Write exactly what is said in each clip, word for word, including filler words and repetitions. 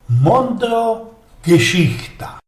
Mądro Geschichta.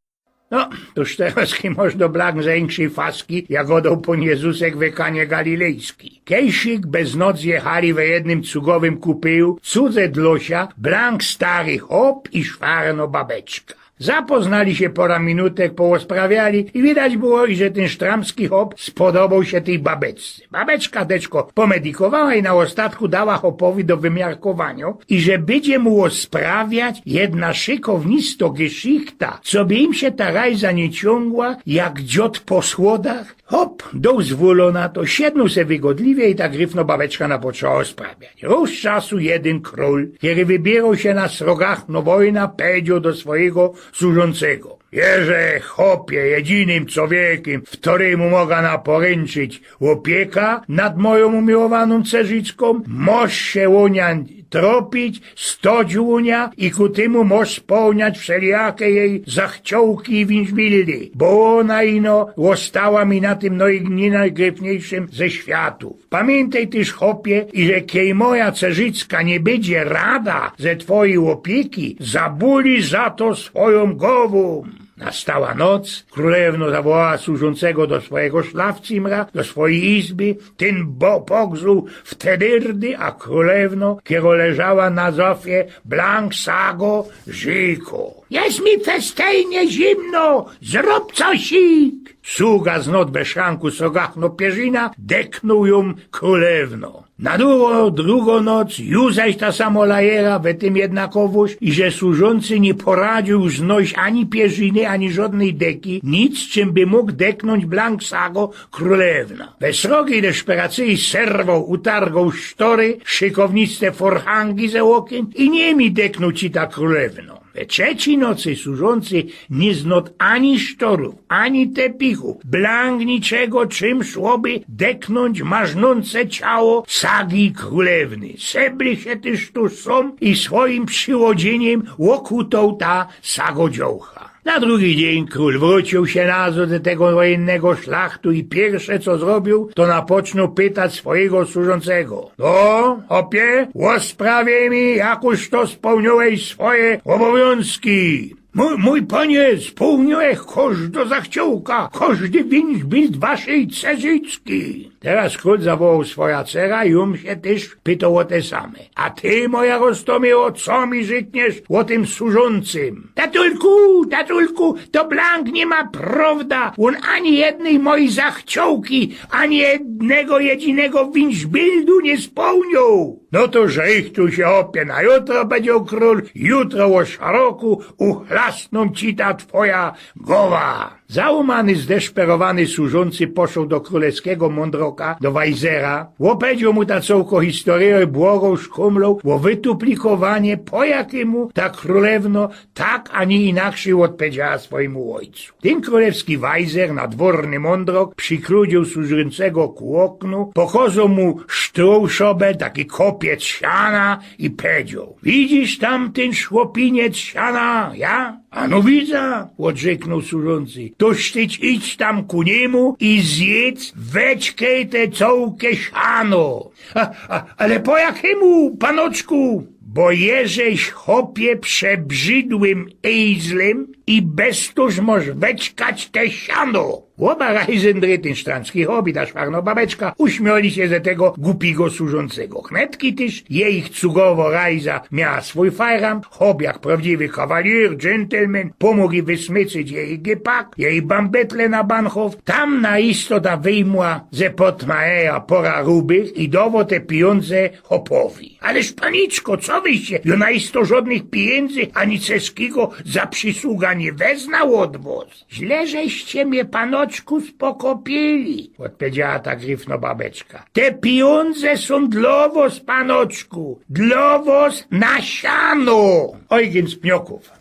No, toż terŏz chyba do blank zyńszyj faski, jak gŏdoł Pōn Jezusek we Kanie Galilejskij. Kejsik bez noc jechali we jednym cugowym kupyju, cudze dlŏ sia, blank stary chop i szwarno babeczka. Zapoznali sie pŏra minutek, połosprawiali i widać było, iże tyn sztramski chop spodoboł sie tyj babeczce. Babeczka deczko pomedikowała i na ôstatku dała chopowi do wymiarkowaniŏ, iże bydzie mu ôsprawiać jedna szykownisto geszichta, coby im sie ta rajza niy ciōngła jak dziŏd po słodach. Chop doł zwolō na to, siednōł se wygodliwie i ta gryfno babeczka nŏ poczła ôsprawiać. Rōz czasu jedyn krōl, kery wybiyroł sie na srogachno wojna, pedzioł do swojigo służōncego: Jeże, chopie, jedzinym cowiekym, wtorymu moga nŏ poryńczyć ôpieka nad mojōm umiłowanōm cerzyckōm, mosz sie ô niã tropić, stoć ô niã i ku tymu mosz spełniać wszelijake jij zachciołki i wińszbildy, bo ôna ino ôstała mi na tym noj-, nojgryfniejszym ze światōw. Pamiyntej tyż, chopie, iże kej moja cerzycka niy bydzie rada ze twojij ôpieki, zabuli za to swojōm gowōm. Nastała noc, krōlewno zawołała służōncego do swojigo szlafcimra, do swojij izby, tyn bo-, pogzuł w te dyrdy, a krōlewno, kerŏ leżała na zofie, blank sago, rzykŏ: „Jest mi festejnie zimno, zrōb cosik!” Sługa znŏt bez szranku srogachno pierzyna, deknōł jōm krōlewno. Na drugŏ, drugŏ noc, ju zaś ta samo lajera, we tym jednakowŏść, iże służōncy niy poradziył już znojś ani pierzyny, ani żŏdnyj deki, nic, czym by mōg deknōńć blank sago krōlewna. We srogij desperacyji serwoł, utargoł sztory, szykowniste forhangi ze ôkyn i nimi deknōł ci ta krōlewno. We trzecyj nocy służōncy niy znŏt ani sztorōw, ani tepichōw, blank niczego, czym szłoby deknōńć marznōnce ciało sagi krōlewny. Sebli sie tyż tuż sōm i swojim prziłodziyniym ôkutoł ta sago dziołcha. Na drugi dziyń krōl wrōciył sie nazŏd ze tego wojynnego szlachtu i piyrsze, co zrobiōł, to nŏ pocznōł pytać swojigo służōncego: „No, chopie, ôsprawiej mi, jakoś to spełniōłeś swoje ôbowiōnzki?” „Mōj, mōj panie, spełniōłech kożdŏ zachciołka, kożdy wińszbild waszyj cerzycki.” Teroz krōl zawołoł swoja cera i jōm sie tyż pytoł ô te same. „A ty, moja Rostōmyło, co mi rzykniesz ô tym służōncym?” „Tatulku, tatulku, to blank niy ma prowda, ôn ani jednyj mojij zachciołki, ani jednego jedynego wińszbildu niy spełniōł.” „No to żrychtuj sie, chopie, na jutro”, pedzioł krōl, „jutro ô szaroku uchlastnōm ci ta twoja gowa.” Załōmany, zdeszperowany służōncy poszoł do krōlewskigo mōndroka, do wajzera, ôpedzioł mu ta cołko historyjŏ i błogoł, szkōmloł ô wytuplikowanie, po jakymu ta krōlewno tak, a niy inakszyj ôdpedziała swojimu ôjcu. Tyn krōlewski wajzer, nadworny mōndrok, przikrudziōł służōncego ku ôknu, pokŏzoł mu sztruszobel, taki kopiec siana, i pedzioł: „Widzisz tam tyn szłopiniec siana, ja?” „Ano widza”, ôdrzyknōł służōncy. „To ty idź tam ku niymu i zjydz we czkej te cołke siano.” „A, a, ale po jakymu, panoczku?” „Bo jeżeś, chopie, przebrzydłym ejzlym i bez to mosz we czkać te siano.” Ôba rajzendry, tyn sztramski chop i ta szwarno babeczka, uśmioli sie ze tego gupigo służōncego. Hnetki tyż jejich cugowo rajza miała swōj fajram, chop jak prŏwdziwy kawalier, dżentelmen, pōmōg ji wysmycyć jeji gepak, jeji bambetle na banhof. Tam na istota wyjmła ze portmaneja pŏra rubłych i dŏwŏ te pijōndze chopowi. „Ależ, paniczko, co wyście, jŏ na isto żŏdnych pijōndzy ani ceskigo za przysługa niy wezna ôd wŏs.” „Źle żeście mie, panoczku, spokopiyli”, ôdpedziała ta gryfno babeczka. „Te pijōndze sōm dlŏ wŏs, panoczku, dlŏ wŏs na siano.” Ojgyn z Pniokōw.